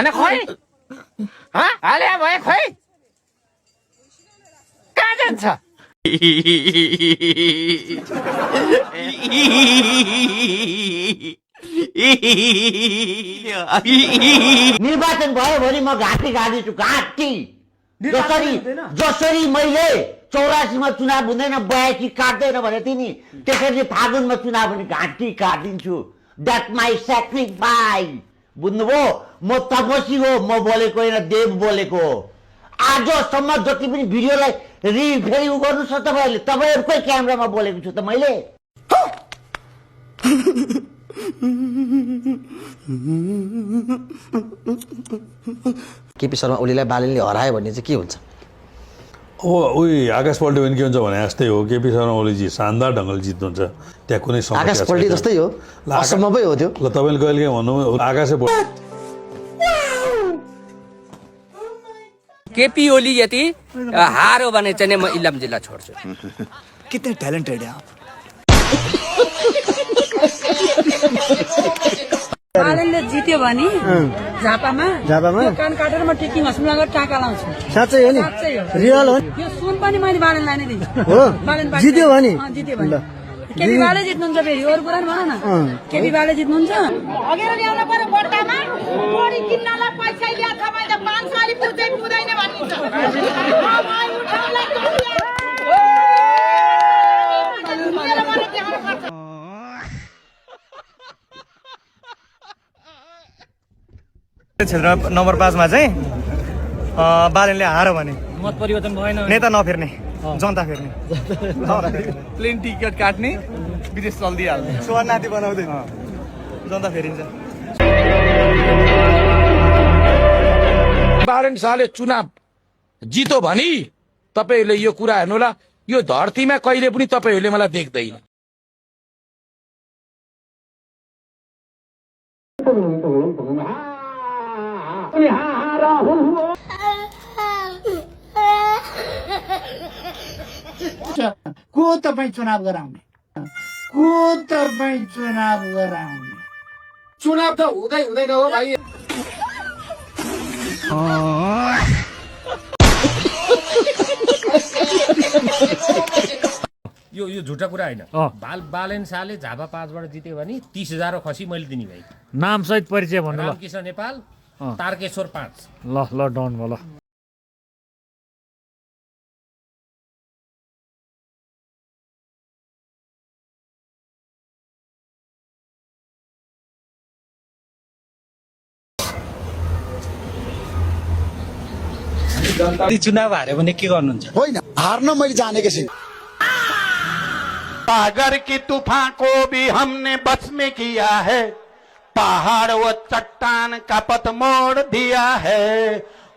अनि खोइ हाले भयो खोइ कहाँ जान्छ निर्वाचन भयो भने म घाँटी गाडिदिन्छु घाँटी जसरी मैले 84 मा चुनाव हुँदैन 82 काट्दैन भने तिनी त्यसरी फागुनमा चुनाव हुने घाँटी काटिदिन्छु द्याट माई सेक्रिफाइस बुझ्नुभयो म तपसी हो म बोलेको होइन देव बोलेको आजसम्म जति पनि भिडियोलाई फेरि उ गर्नुहोस् न तपाईँहरूले तपाईँहरूकै क्यामेरामा बोलेको छु त मैले केपी शर्मा ओलीलाई बालनले हरायो भने चाहिँ के हुन्छ उही आकाश पल्ट्यो भने के हुन्छ भने जस्तै हो केपी शर्मा ओलीजी शानदार ढङ्गले जित्नुहुन्छ त्यहाँ कुनै समस्या आकाश पल्टी जस्तै हो असम्भवै हो त्यो ल तपाईँले कहिले भन्नु आकाशै केपी ओली यदि हारो भने चाहिँ म इलाम जिल्ला छोड्छु कितने टैलेंटेड है आप बालनले जित्यो भने झापामा कान काटेर म टेकिङ हस्पिटल गएर टाका लाउँछु साँच्चै हो नि रियल हो यो सुन पनि मैले बालनलाई नै दिन्छु हो जित्यो भने जित्यो भने केपी बाले जित्नुहुन्छ फेरि अरू कुरा भन न केपी बाले जित्नुहुन्छ अगेर ल्याउन पर्यो बट्टामा बोडी किन्नलाई पैसा ल्या तपाईँ त 5 साली पुज्दै पुग्दैन भनिन्छ भाइ उठाउलाई क्षेत्र नम्बर 5 मा चाहिँ बालनले हारो भने मत परिवर्तन भएन नेता नफेर्ने जनता फेर्ने प्लेन टिकट काट्ने विदेश चल्दिहाल्ने सुवर्णादी बनाउँदै जनता फेरिन्छ बालन शाहले चुनाव जित्यो भने तपाईहरूले यो कुरा हेर्नुहोला यो धरतीमा कहिले पनि तपाईहरूले मलाई देख्दैन को तपाईँ चुनाव गराउने को तपाईँ चुनाव गराउने चुनाव त हुँदै हुँदैन हो भाइ यो झुटा कुरा होइन बालन शाहले झापा 5 बाट जित्यो भने 30,000 खसी मैले दिने भाइ नाम सहित परिचय भन्नु ल रामकृष्ण नेपाल तारकेश्वर 5 ल डन भयो ल चुनाव हार्यो भने के गर्नुहुन्छ होइन हार्न मैले जानेको छु सागर की तूफान को भी हमने बस में किया है पहाड़ व चट्टान का पथ मोड़ दिया है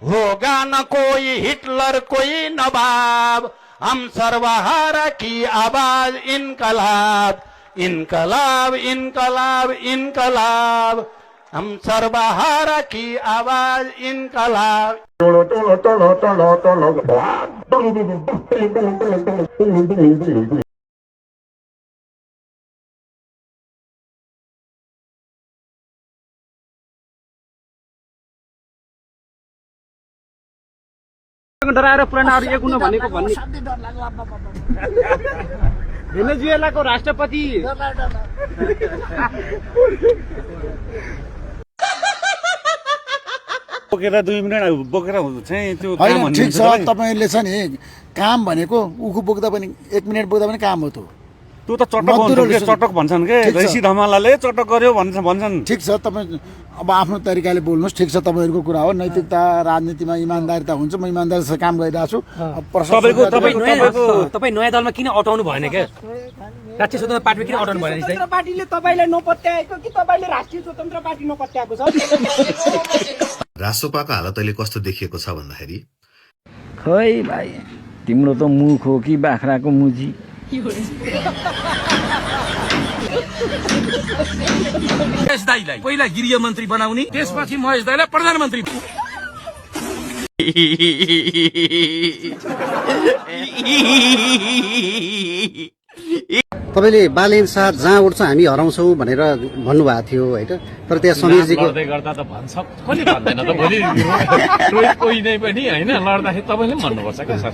होगा न कोई हिटलर कोई नवाब हम सर्वहारा की आवाज इनकलाब इनकलाब इनकलाब इनकलाब हम सर्वहारा की आवाज इनकलाब डराएर पुरानाहरू एक हुन भनेको भन्ने भेनेजुएलाको राष्ट्रपति बोकेर 2 मिनेट बोकेर चाहिँ त्यो होइन ठिक छ तपाईँले छ नि काम भनेको उखु बोक्दा पनि 1 मिनेट बोक्दा पनि काम हो त त्यो त चटक भन्छन् के ऋषि धमालाले चटक गर्यो भन्छन् ठिक छ तपाईँ अब आफ्नो तरिकाले बोल्नुहोस् ठिक छ तपाईँहरूको कुरा हो नैतिकता राजनीतिमा इमान्दारिता हुन्छ म इमान्दारीसँग काम गरिरहेको छु तपाईँ नयाँ दलमा किन अटाउनु भएन क्या राष्ट्रिय स्वतन्त्र पार्टीमा किन अटाउनु भएन स्वतन्त्र पार्टीले तपाईँलाई नपत्याएको कि तपाईँले राष्ट्रिय स्वतन्त्र पार्टी नपत्याएको छ रासोपाको हालत अहिले कस्तो देखिएको छ भन्दाखेरि खै भाइ तिम्रो त मुख हो कि बाख्राको मुजी महेश दाईलाई पहिला गृह मन्त्री बनाउने त्यसपछि महेश दाईलाई प्रधानमन्त्री तपाईँले बालेन साथ जहाँ उठ्छ हामी हराउँछौँ भनेर भन्नुभएको थियो होइन तर त्यहाँ समीरजीको गर्दा त भन्छ कसले भन्दैन त भोलि कोही नै पनि होइन लड्दाखेरि तपाईँले पनि भन्नुपर्छ क्या सर